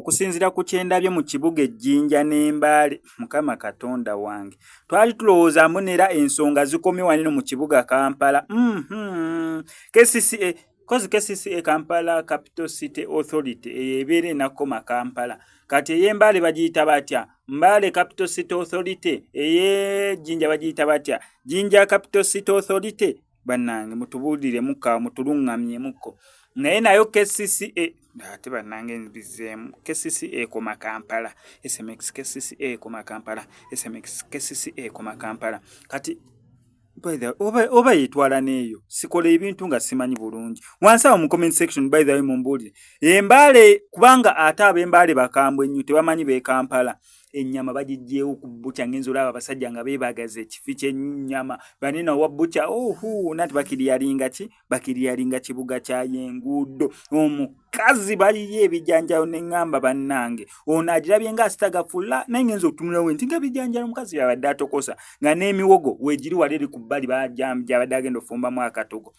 Okusinziira ku kyendabye mu kibuga ejjinja n'embaale, Mukama Katonda wange, twali tulowooza mbu nera ensonga zikomye waneno mu kibuga Kampala. KCCA, kozi KCCA Kampala Capital City Authority eyo ebeera enakoma Kampala. Kati ey'Embaale bagiyita batya? Mbale Capital City Authority. Ey'Ejjinja bagiyita batya? Jinja Capital City Authority. Bannange mutubuuliremukko, mutuluŋŋamyemuko. Naye nayo KCCA ate bannange nbizeemu. KCCA ekoma Kampala. SMX KCCA ekoma Kampala. SMX KCCA ekoma Kampala. Kati by the way, oba yetwala n'eyo sikola ebintu nga simanyi bulungi. Wansi awo mu comment section, by the way, mumbuulire Embaale, kubanga ate ab'Embaale bakambwe ennyo, tebamanyi b'e Kampala. Ennyama bagiggyewo ku butcher, ngenza olaba abasajja nga beebagaza ekifi ky'ennyama banene owa butcher ohu nanti bakiryalinga ki, bakiryalinga kibuga kya yenguudo. Omukazi baliyo ebijanjalo ne ŋŋamba bannange ono agirabye nga asitagafula, naye ngenza okutunulawo nti nga ebijanjalo omukazi byabadde atokosa nga n'emiwogo weegiri wali eri ku bbali gyabadde agenda ofumbamu akatogo.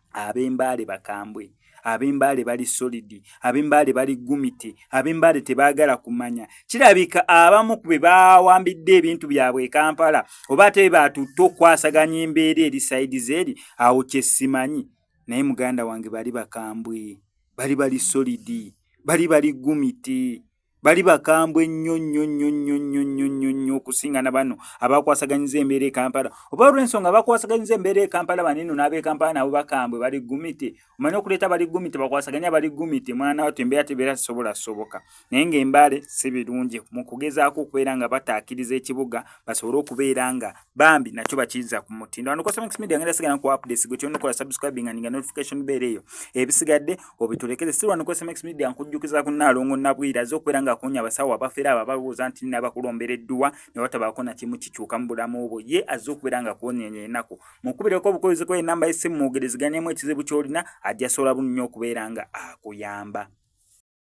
Ab'Embaale bakambwe, ab'Embaale bali solid, ab'Embaale bali gumiti, ab'Embaale tebaagala kumanya. Kirabika abamu ku be bawambidde ebintu byabwe e Kampala oba ate batutte okukwasaganya embeera eri side zeeri awo, kyesimanyi. Naye muganda wange, bali bakambwe, bali bali solid, bali bali gumiti, bali bakambwe nnyo nnyo nnyo nnyo nnyo nnyo nnyo nnyo okusinga na bano abakwasaganyiza embeera e Kampala. Oba olw'ensonga bakwasaganyiza embeera e Kampala baneno n'ab'e Kampala nabo bakambwe, bali gumiti. Omanyi okuleeta bali gumiti, bakwasaganya bali gumiti, mwana wattu embeera tebeera tesobola soboka. Naye ng'Embaale si birungi mu kugezaako okubeera nga bataakiriza ekibuga basobole okubeera nga bambi nakyo bakiyinza ku mutindo. Wano Cosmix Media ngenda sigala nkuwa updates. Gwe kyolina okukola, subscribing nga notification bell eyo, ebisigadde obitulekere. Si wano Cosmix Media nkujjukiza ku Nnaalongo Nabwira azze okubeera nga akunya abasawo abafere abo abalowooza nti nnabakulombera edduwa ne batabaako na kimu kikyuka mu bulamu bwo. Ye azze okubeera nga kuwonyenya ennaku. Mukubireko obukozeko enamba y'essimu, mwogerezeganyemu ekizibu ky'olina, ajja sobola bunnyo okubeera nga akuyamba.